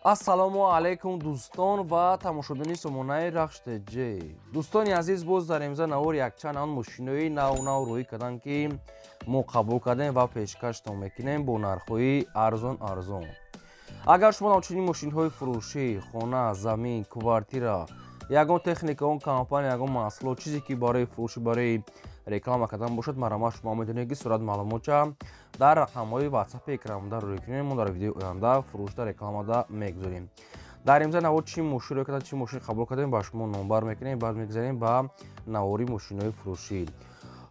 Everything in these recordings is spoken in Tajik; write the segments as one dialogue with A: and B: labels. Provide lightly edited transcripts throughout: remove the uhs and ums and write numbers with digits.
A: Ассалому алайкум, дӯстон ва тамошобини сомонаи Рахш ТЖ. Дӯстони азиз, боз дар имза навор якчанд он мошинои нав нав рӯӣ карданд, ки мо қабул кардем ва пешкаштон мекунем бо нархҳои арзон арзон. Агар шумо ҳамчунин мошинҳои фурӯшӣ, хона, замин, квартира, ягон техника, он компания, ягон маҳсулот, чизе ки барои фурӯшӣ, барои реклама кардан бошад, марҳамат, шумо метавонед, ки сурат маълумотча дар рақамҳои ватсапи экранбуда рӯй кунем. Мо дар видеои оянда фурӯшда, рекламада мегузорем. Дар имза навор чӣ мошин рӯй кардем, чӣ мошин қабул кардем, ба шумо номбар мекунем. Баъд мегузарем ба навори мошинҳои фурӯшӣ.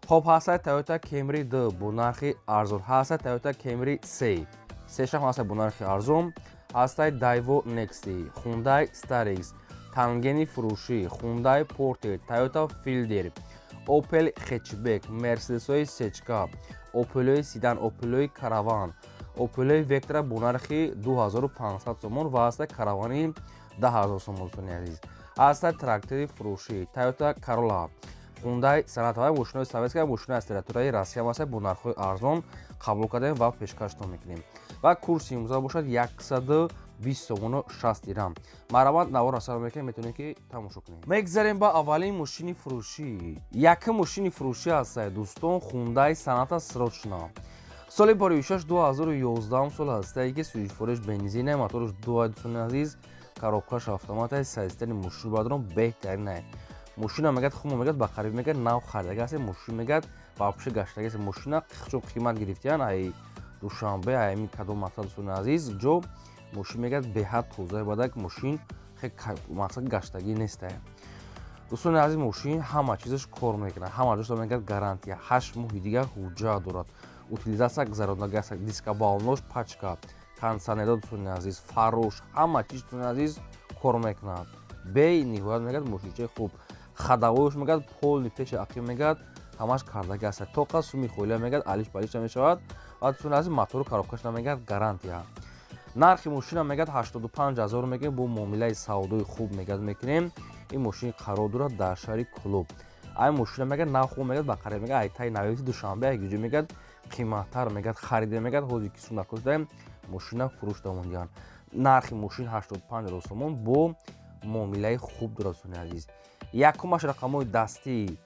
A: Хоб, ҳастаи Toyota Camry 2 бо нархи арзон, ҳастаи Toyota Camry 3, сешам ҳастаи бо нархи арзон, ҳастаи Daewoo Nexia, Hyundai Starex, Тангени фурӯшӣ, Hyundai Porter, Toyota Fielder, Opel Hatchback, Mercedes-ҳои сечка, Opel-ҳои седан, Opel-ҳои Караван, Opel-ҳои Vectra бо нархи 2500 сомон ва ҳастаи Каравани 10 000 сомон. Дӯстони азиз, ҳастаи трактори фурӯшӣ, Toyota Corolla, Hyundai Sonata ва мошинои советская, мошинои аз территорияи Россия ҳастаи бо нархҳои арзон қабул кардем ва пешкаштон мекунем ва курси имрӯза бошад 120 сомону 60 дирам. Марҳамат, навор асар мекунем, метавонем, ки тамошо кунем. Мегзарем ба аввалин мошини фурӯшӣ. Якум мошини фурӯшӣ ҳастае, дӯстон, Hyundai Sonata срочно, соли бароишаш 2011 сол ҳастае, ки сӯзишвориш бензине, мотораш дуа. Дӯстони азиз, коробкаш автомата, состояние мошин бадрон беҳтаринае. Мошина мегӯяд, хумо мегӯяд, ба қариб мегӯяд, нав харидаги аст. Мошин мегӯяд, вообще гаштаги аст. Мошина чун қимат гирифтиян ай Душанбе, ай кадом мақсад. Дӯстони азиз, ҷо мошин мегӯяд, беҳад тоза бадак, мошин мақсад гаштагӣ нестае. Дӯстони азиз, мошин ҳама чизаш кор мекунад, ҳама ҷоша мегӯяд, гарантия 8 моҳи дигар ҳуҷҷат дорад, утилизация гузарондагӣ аст, диска, баллонош пачка, кондиционеро, дӯстони азиз, фарош, ҳама чиз, дӯстони азиз, кор мекунад бениҳоят. Мегӯяд, мошинчаи хуб, ходовош мегӯяд, полный пеши ақиб мегӯяд, ҳамаш кардагӣ аст. Тоқа суми хоила мегӯяд, алиш балиш намешавад. Ва, дӯстони азиз, мотору коробкаш намегӯяд, гарантия. Нархи мошина мегӯяд, 85 000 мегӯем, бо муомилаи савдои хуб мегӯяд, мекунем. Ин мошин қарор дорад дар шаҳри Кӯлоб. Ай мошина мегӯяд, нав хуб мегӯяд, ба қариб мегӯяд, айтай нависи Душанбе, ай мегӯяд, қиматтар мегӯяд, харида мегӯяд, ҳозир ки сум накошдаем, мошина фурӯш дамондиҳанд. Нархи мошин 85 000 сомон бо муомилаи хуб дорад. Дӯстони азиз, якумаш рақамҳои дастии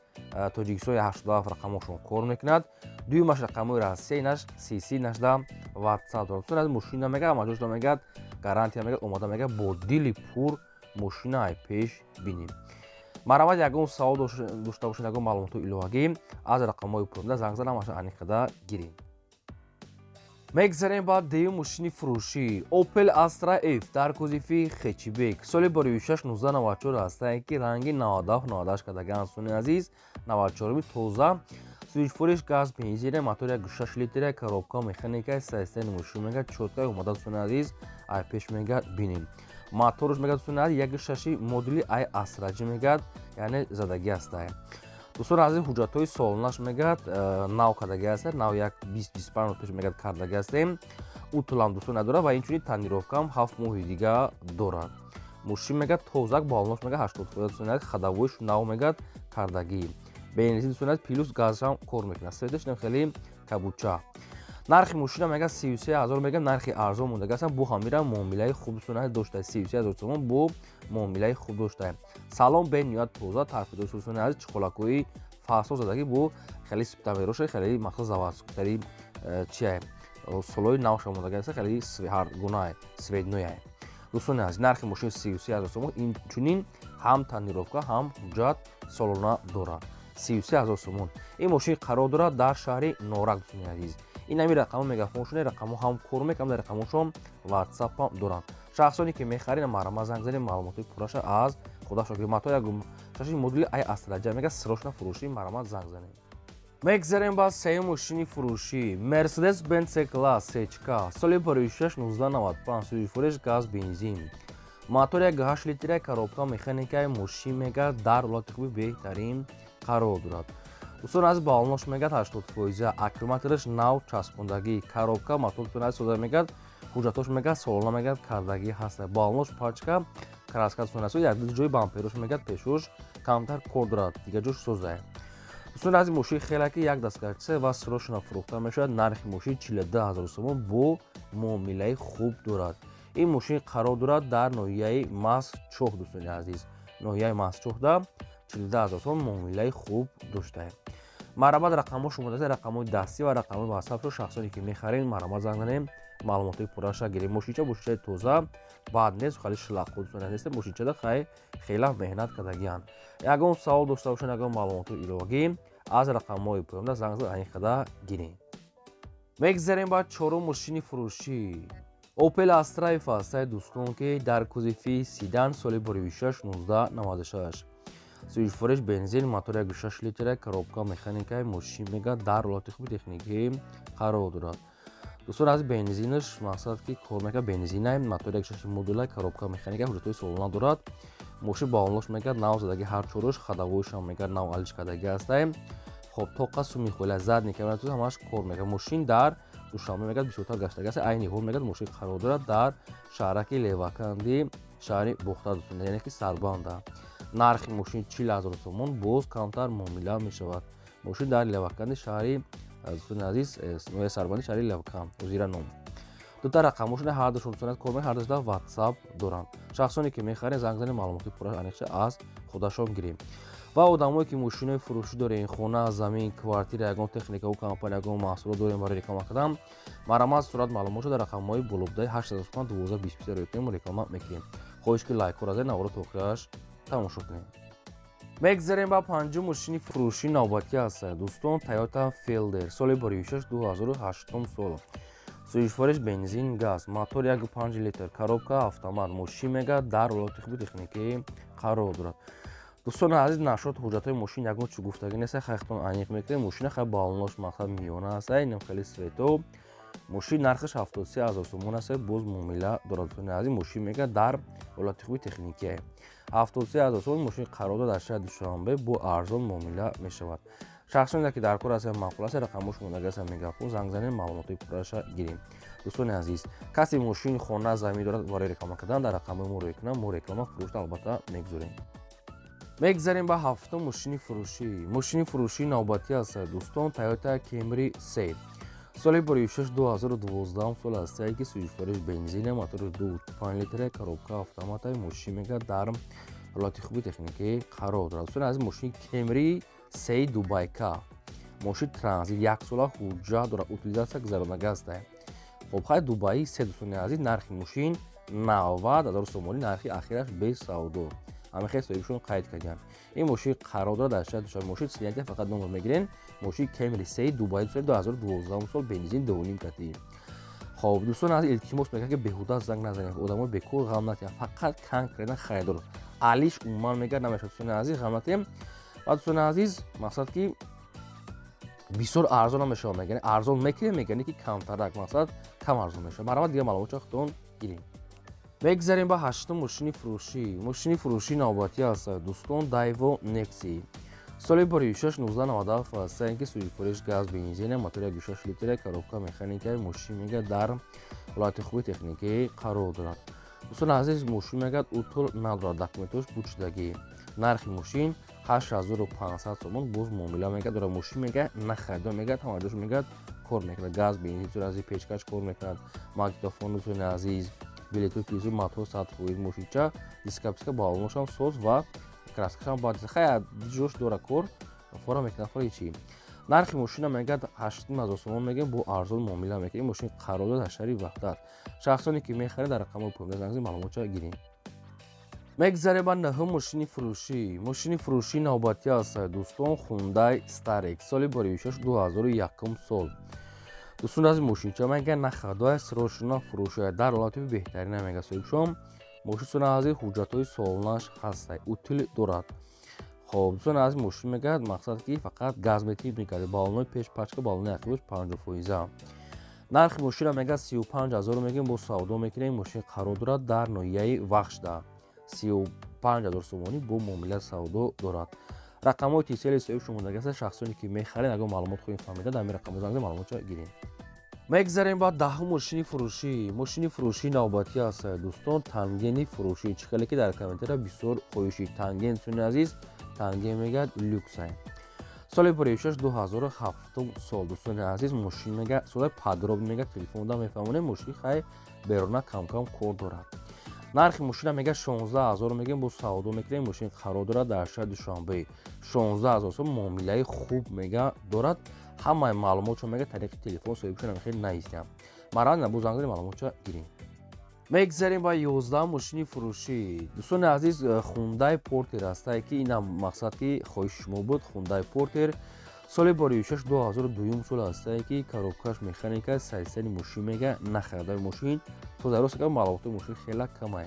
A: Тоҷикистони 87 рақамҳошон кор мекунад, дуюмаш рақамҳои Россия, инаш сиси нашда ватсап дорад. Дӯстони азиз, мошина мегӯяд, ҳамаҷошда мегӯяд, гарантия мегӯяд, омода мегӯяд, бо дили пур мошина ай пеш бинем. Марҳамат, ягон савол дошта бошед, ягон маълумоти иловагӣ, аз рақамҳои пурда занг зада, ҳамаша аниқада гирем. Мегзарем ба дуюм мошини фурӯшӣ. Opel Astra F дар кузови хэтчбек, соли бароишаш 1994 ҳастае, ки ранги 97 98 кардагианд. Дӯстони азиз, 94 тоза, сӯзишвориш газ, бензине, мотор 1,6 литра, коробка механика, состояние мошин мегӯяд, чётко омода. Дӯстони азиз, ай пеш мегӯяд, бинем. Моторш мегӯяд, дӯстони азиз, 1,6 модули ай Astra J мегӯяд, яъне задагӣ ҳастае. Дӯстони азиз, ҳуҷҷатҳои солонаш мегӯяд, нав кардагӣ аст, нав як 20-25 рӯз пеш мегӯяд, кардагӣ ҳастем. Утулам, дӯстон, надорад ва инчунин тонировкаам 7 моҳи дига дорад. Мошин мегӯяд, тозак, баллонош мегӯяд, 80%. Дӯстони азиз, ходовойш нав мегӯяд, кардагӣ, бензин, дӯстони азиз, плюс газшам кор мекунад. Цветаш хеле кабуча. Нархи мошина мегӯяд, 33 000 мегӯяд, нархи арзон мондагӣ ҳастам, бо ҳамира муомилаи хуб, дӯстони азиз, дошта. 33 000 сомон бо муомилаи хуб дошта. Салон бениҳоят тоза, тарфидор. Дӯстони азиз, чиқолакҳои фасо задагӣ, бо хеле септамероша, хеле махсус заводскотари чия, солҳои навша мондагӣ аст, хеле ҳаргунае, цветное. Дӯстони азиз, нархи мошин 33 000 сомон. Инчунин ҳам тонировка, ҳам ҳуҷҷат солона дорад. 33 000 сомон. Ин мошин қарор дорад дар шаҳри Норак. Дӯстони азиз, ин ҳами рақамҳо мегафоншон, рақамҳо ҳам кор мекунанд, дар рақамҳошон ватсапам доранд. Шахсоне ки мехаред, марҳамат, занг занед, маълумотҳои пурраша аз худашон. Қиматҳо як шаши модули ай Astra J мега, срочно фурӯшӣ, марҳамат, занг занед. Мегзарем ба сеюм мошини фурӯшӣ. Mercedes Benz C класс сечка, соли пароишаш 1995, сӯзишвориш газ, бензин, мотор 1,8 литра, коробка механикаи. Мошин мега, дар ҳолати хуби беҳтарин қарор дорад. Дӯстон аз баллонош мегӯяд, 80%, аккумулятораш нав часпондагӣ, коробка, мотор сода мегӯяд, ҳуҷҷатош мегӯяд, солона мегӯяд, кардагӣ ҳаст, баллонош пачка, краска як ҷои бамперош мегӯяд, пешош камтар кор дорад, дигар ҷош созае. Дӯстон аз мошин хеле ки як дастгача ва срочно фурӯхта мешавад. Нархи мошин 42 000 сомон бо муомилаи хуб дорад. Ин мошин қарор дорад дар ноҳияи Мастчоҳ, дӯстони азиз. Ноҳияи Мастчоҳда 42 ҳазор сомон муомилаи хуб доштаем. Марҳамат, рақамҳо шумодаста, рақамҳои дастӣ ва рақамҳои ватсапшо. Шахсоне ки мехарем, марҳамат, занг занем, маълумотҳои пурраша гирем. Мошинча мошинчаи тоза, бад нест, хали шлақо, дӯстони азиз. Мошинчада хай хела меҳнат кардагианд. Ягон савол дошта бошанд, ягон маълумотҳои иловагӣ, аз рақамҳои поёнда занг зад, аниқада гирем. Мегзарем ба чорум мошини фурӯшӣ. Opel Astra F ҳастае, дӯстон, ки дар кузови седан, соли 2006, 1996, сӯзишвориш бензин, мотор 1,6 литра, коробка механика. Мошин мега дар ҳолати хуби техникӣ қарор дорад. Дӯстон, аз бензинаш мақсад ки кор мекунад, бензина, мотор 1,6 модула, коробка механика, ҳуҷҷатҳои солона дорад. Мошин баллонаш мега нав задаги, ҳар чораш, ходовойшам мега нав алиш кардаги ҳастае. Хоб, тоқа суми хола, задний камера ҳамаш кор мекунад. Мошин дар Душанбе мегӯяд бисёртар гаштаги аст. Айни ҳол мегӯяд мошин қарор дорад дар шаҳраки Леваканди шаҳри Бохтар, дӯстон, яъне ки Сарбанда. Нархи мошин 40 000 сомон, боз камтар муомила мешавад. Мошин дар Леваканди шаҳри, дӯстони азиз, ноҳияи Сарбанди, шаҳри Леваканд озира ном. Дута рақамҳошона ҳардушон, дӯстони, кор мекунад, ҳардушда ватсап доранд. Шахсоне ки мехарем, занг занем, маълумоти пурра аниқша аз худашон гирем. Ва одамое ки мошинои фурӯшӣ дорем, хона, замин, квартира, ягон техникаву компания, ягон маҳсулот дорем барои реклама кардан, марҳамат, сурат, маълумотшо дар рақамҳои болобудаи 805 12 20 рӯй кунем, реклама мекунем. Хоҳиш ки лайкҳоро зед, наворо то охираш тамошо кунем. Мегзарем ба панҷум мошини фурӯшӣ. Навбатӣ аст, дӯстон, Toyota Fielder, соли 2006, 2008 сол, сӯзишвориш бензин, газ, мотор 1,5 литр, коробка автомат. Мошин мега дар ҳолати хуби техникӣ қарор дорад. Дӯстони азиз, нашрот ҳуҷҷатҳои мошин ягон чӣ гуфтагӣ нест, хайхтон аниқ мекунем. Мошина хай баллонош мақсад миёна аст, инам хеле свето. Мошин нархаш 73 000 сомон аст, боз муомила дорад. Дӯстони азиз, мошин мега дар ҳолати хуби техникие. 73 000 сомон мошин қарор дорад дар шаҳри Душанбе, бо арзон муомила мешавад. Шахсоне ки дар кор аст, маъқул аст, рақамҳош мондагӣ аст, мегафон, занг занем, маълумотҳои пурраша гирем. Дӯстони азиз, касе мошин, хона, замин дорад барои реклама кардан, дар рақамҳои мо рӯй кунам, мо реклама фурӯшта албатта мегузорем. Мегзарем ба ҳафтум мошини фурӯшӣ. Мошини фурӯшии навбатӣ аст, дӯстон, Toyota Camry 3, соли 2006, 2012 сол аст, ки сӯзишвориш бензина, мотори 2,5 литра, коробка автомата. Мошин мега дар ҳолати хуби техникӣ қарор дорад. Дӯстони азиз, мошини Camry 3 дубайка, мошин транзит, яксола ҳуҷҷат дорад, утилизация гузаронага аст. Хоб, хай, дубаи се. Дӯстони азиз, нархи мошин 90 000 сомонӣ, нархи ахираш бесавдо, ҳамин соҳибшон қайд карданд. Ин мошин қарор дорад дар шаҳри Душанбе. Мошин снятия, фақат номер мегирен. Мошин Camry 3 дубаи, 2012 сол, бензин, 2,5 кати. Хоб, дӯстон аз илтимос мекунам, ки беҳуда занг назанед, одамои бекор ғам натиҳанд, фақат конкретно харидор алиш умуман мегӯяд намешавад. Дӯстони азиз, ғам натиҳем. Ва, дӯстони азиз, мақсад ки бисёр арзон намешавад, мегӯяд арзон мекунем, мегӯяд ки камтарак, мақсад кам арзон мешавад. Марҳамат, дигар маълумотча худтон гирем. Мегзарем ба ҳаштум мошини фурӯшӣ. Мошини фурӯшии навбатӣ аст, дӯстон, Daewoo Nexia, соли 2006, 1997 аст, ки сӯзишвориш газ, бензина, мотор 1,6 литра, коробка механика. Мошин мега дар ҳолати хуби техникӣ қарор дорад. Дӯстони азиз, мошин мегӯяд утул надорад, документош бучидагӣ. Нархи мошин 8500 сомон, боз муомила мегӯяд дорад. Мошин мегӯяд на харидор, мегӯяд ҳама ҷош мегӯяд кор мекунад, газ, бензин, ази печкаш кор мекунад, магнитофон, дӯстони азиз, билетҳои телевизор, мотор 100%. Мошинча дискаписка, баллоношам соз ва краскашам бад, хай, ҷош дора, кор фора мекунад, фора ҳечи. Нархи мошина мегӯяд 8000 сомон мегӯем, бо арзон муомила мекунем. Мошин қарор дорад дар шаҳри Ваҳдат. Шахсоне ки мехаред, дар рақамҳои поёнда занг занед, маълумотча гирем. Мегзарем ба нӯҳум мошини фурӯшӣ. Мошини фурӯшии навбатӣ аст, дӯстон, Хундай Starex, соли 2006, 2001 сол. Дӯстон, аз мошинча мегӯяд на хадоя, срочно фурӯшояд, дар ҳолати беҳтарина мегӯяд соҳибшон. Мошин, дӯстони азиз, ҳуҷҷатҳои солонааш ҳаста, утил дорад. Хоб, дӯстони азиз, мошин мегӯяд мақсад ки фақат газ метӣ мекард, баллонои пеш пачка, баллонои ақибаш 50%. Нархи мошина мегӯяд 35 000 мегӯем, бо савдо мекунем. Мошин қарор дорад дар ноҳияи Вахшда, 35 000 сомонӣ бо муомила савдо дорад. Рақамҳои тисели соҳиб шумодаги аст. Шахсоне ки мехаред, агар маълумот хоҳем фаҳмида, дар ҳамин рақамҳо занг занед, маълумотча гирем. Мегзарем ба даҳум мошини фурӯшӣ. Мошини фурӯшии навбатӣ аст, дӯстон, Тангени фурӯшӣ. Чӣ хеле ки дар комментария бисёр хоҳиши Танген. Дӯстони азиз, Танген мегӯяд люксай. Соли 2006 2007 сол, дӯстони азиз, мошин мега соли подробно мега телефонда мефаҳмонем. Мошин хай берона камкам кор дорад. Нархи мошина мега 16 000 мегем, бо савдо мекунем. Мошин қарор дорад дар шаҳри Душанбе. 16 000 сом муомилаи хуб мега дорад. Ҳамаи маълумотшо мега тариқи телефон соҳибшон хеле наистям. Марҳамат, набу занг занед, маълумотшо гирем. Мегзарем ба 11 мошини фурӯшӣ. Дӯстони азиз, Хундай Портер ҳастае, ки инам мақсад ки хоҳиши шумо буд. Хундай Портер соли 2006 2002 сол ҳастае, ки коробкаш механика, сайсани мошин мега нахардаи мошин то дарост, маълумоти мошин хела камай.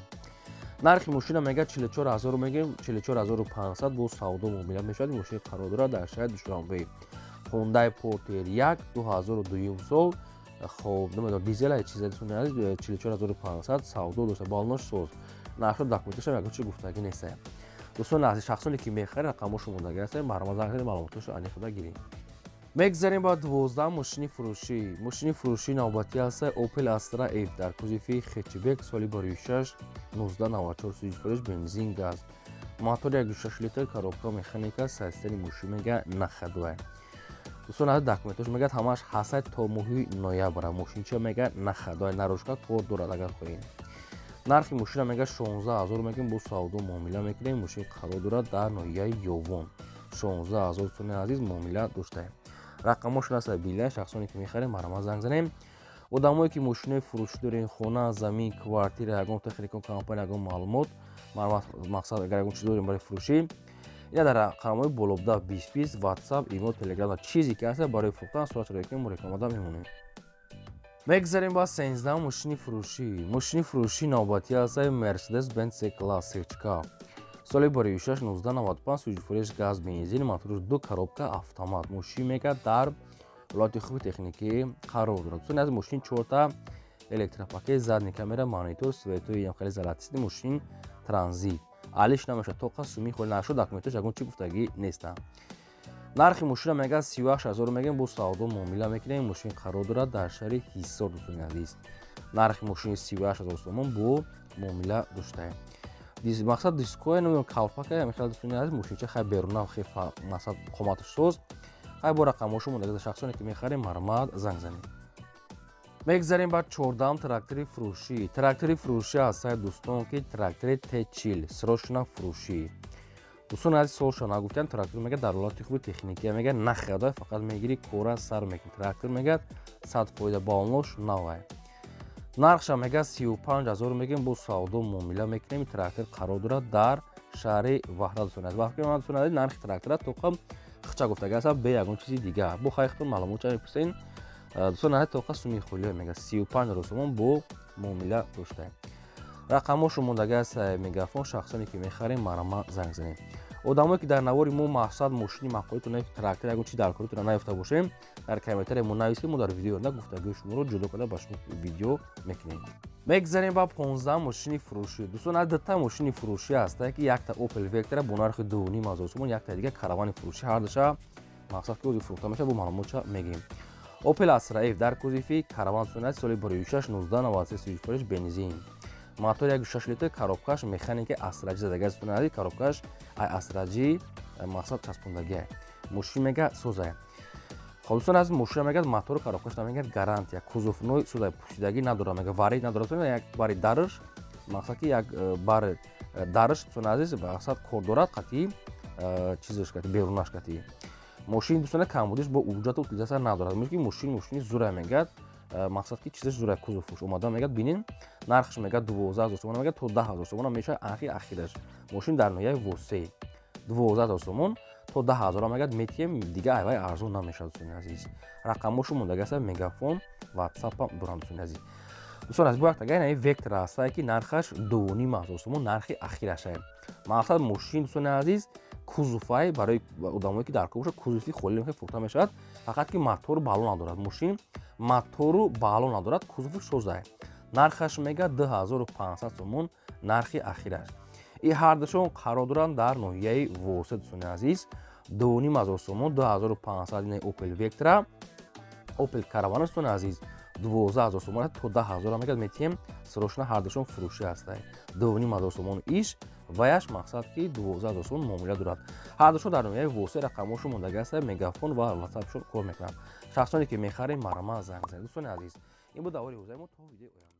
A: Нархи мошина мега 44 000 мегем, 44 500 бо савдо муомила мешавад. Мошин қарор дорад дар шаҳри Душанбе. Хундай Портер 1 2002 сол. Хоб, намедонам, дизела чизе, дӯстони азиз, 44 500 савдо дошта, балонош соз, нархо документашам ягон чи гуфтагӣ нестае. Дӯстони азиз, шахсоне ки мехаред, рақамошо мондагӣ ҳастае, марҳамат, занг занед, маълумоташо аниқда гирем. Мегзарем ба 12 мошини фурӯшӣ. Мошини фурӯшӣ навбатӣ ҳаста Opel Astra F дар кузови хэтчбек, соли 2006 1994 сӯзишфурӯш, бензин, газ, мотор 1,6 литр, коробка механика, сайстани мошин мега находовая. Дӯстон азиз, документош мегӯяд ҳамааш ҳастай то моҳи ноябра. Мошинча мега находовая, наружка кор дорад, агар хоҳед. Нархи мошина мега 16 000 мегем, бо савдо муомила мекунем. Мошин қарор дорад дар ноҳияи Ёвон. 16 000, дӯстони азиз, муомила доштаем. Рақамошон аст билия. Шахсоне ки мехарем, марҳамат, занг занем. Одамое ки мошинои фурӯшӣ дорем, хона, замин, квартира, ягон техника, компания, ягон маълумот, мақсад, агар ягон чиз дорем барои фурӯшӣ, ина дар рақамҳои болобда 20 20 WhatsApp, имо, Telegram, чизе ки ҳаст барои фурӯхтан, суратро ки мо рекламада мемонем. Мегзарем ба 13 мошини фурӯшӣ. Мошини фурӯшӣ навбатӣ ҳастаи Mercedes Benz C Class сечка, соли 2006 1995 сӯзишфурӯш, газ, бензин, моторш ду, коробка автомат. Мошин мега дар ҳолати хуби техникӣ қарор дорад. Дӯстони азиз, мошин чорта электропакет, задний камера, монитор, светои хеле золотистый. Мошин транзит алиш намешавад, тоқа суми холи нашуд, документош ягон чи гуфтагӣ нестам. Нархи мошина мега 38 000 мегем, бо савдо муомила мекунем. Мошин қарор дорад дар шаҳри Ҳисор. Дӯстони азиз, нархи мошини 38 000 сомон бо муомила доштаем. Мақсад, дискоя намедонам, калпака мехел. Дӯстони азиз, мошинча хай беруна хе мақсад қоматаш соз, хай бо рақамҳошо мондага. Шахсоне ки мехарем, марҳамат, занг занем. Мегзарем ба 14-ам трактори фурӯшӣ. Трактори фурӯшӣ ҳастаи, дӯстон, ки трактори Т40 срочно фурӯшӣ. Дӯстон азиз, солша нагуфтиам. Трактор мега дар ҳолати хуби техникия, мега нахарда, фақат мегирӣ, кора сар мекунӣ. Трактор мега 100%, балонош навай. Нархша мега 35 000 мегем, бо савдо муомила мекунем. Трактор қарор дорад дар шаҳри Ваҳдат. Дӯстони азиз, вақте дӯстони азиз, нархи трактора тоқа хича гуфтага аст, бе ягон чизи дигар, бо хайхтон маълумот ча мепурсен. Дӯстон азиз, тоқа суми хулиё мега 35 000 сомон бо муомила доштаем. Рақамҳошо мондага аст Мегафон. Шахсоне ки мехарем, марҳамат, занг занем. Одамое ки дар навори мо мақсад мошини маъқулитон, трактор, ягон чи дар коритон наёфта бошем, дар комментария мо нависед, мо дар видео оянда гуфтагӯи шуморо ҷудо карда ба шумо видео мекунем. Мегзарем ба 15 мошини фурӯшӣ. Дӯстон, аз дута мошини фурӯшӣ ҳаста, ки якта Opel Vectra бо нархи 2,5 ҳазор сомон, якта дига Каравани фурӯшӣ. Ҳардуша мақсад ки ози фурӯхта мешавад, бо маълумотша мегӯем. Opel Astra F дар кузови Караван сунат, соли 2006 1993 сӯзишфурӯш, бензин, мотор 1,6 литр, коробкаш механика, Astra J задага. Сунати коробкаш ай Astra J мақсад часпондагия. Мошин мега созая. Хоб, дӯстон аз мошина мегӯяд мотору коробкаш намегӯяд гарантия, кузовной созая, пӯшидагӣ надорад, мега варид надорад, як бари дарш, мақсад ки як бар дарш, дӯстони азиз, мақсад кор дорад қатъи чизаш кати берунаш кати мошин. Дӯстона, камбудиш бо уҷату утилизация надорад. Мегӯяд ки мошин мошини зура, мегӯяд, мақсад ки чизаш зура, кузовш омада, мегӯяд, бинин. Нархаш мегӯяд 12 000 сомон, мегӯяд то 10 000 сомон мешавад анхи ахираш. Мошин дар ноҳияи Восе, 12 000 сомон то 10 000 мегӯяд метиҳем, дига айвай арзон намешавад. Дӯстони азиз, рақамҳошо мондаги аст, Мегафон, Ватсапам дорам, дӯстони азиз. Дӯстон азиз, бо яктага инаи Вектор ҳастае, ки нархаш 2,5 ҳазор сомон, нархи ахирашае. Мақсад, мошин, дӯстони азиз, кузовай барои одамое ки дар кор бошад, кузови холӣ фурӯхта мешавад, фақат ки мотору балон надорад. Мошин мотору балон надорад, кузови созае. Нархаш мега 2500 сомон, нархи ахираш. И ҳардушон қарор доранд дар ноҳияи Восе. Дӯстони азиз, 2,5 ҳазор сомон, 2500 инаи Opel Vectra. Opel Caravana, дӯстони азиз, 12 000 сомон то 10 000 мегад метиҳем. Срочно, ҳардушон фурӯшӣ ҳастай. 2500 сомон иш ваяш, мақсад ки 12 000 сомон муомила дорад. Ҳардушон дар ноҳияи Восеъ, рақамҳошон мондаги ҳаста, Мегафон ва Ватсапшон кор мекунанд. Шахсоне ки мехарем, марама занг занед. Дӯстони азиз, ин буд давори ҳузаи мо. То видеои оянда.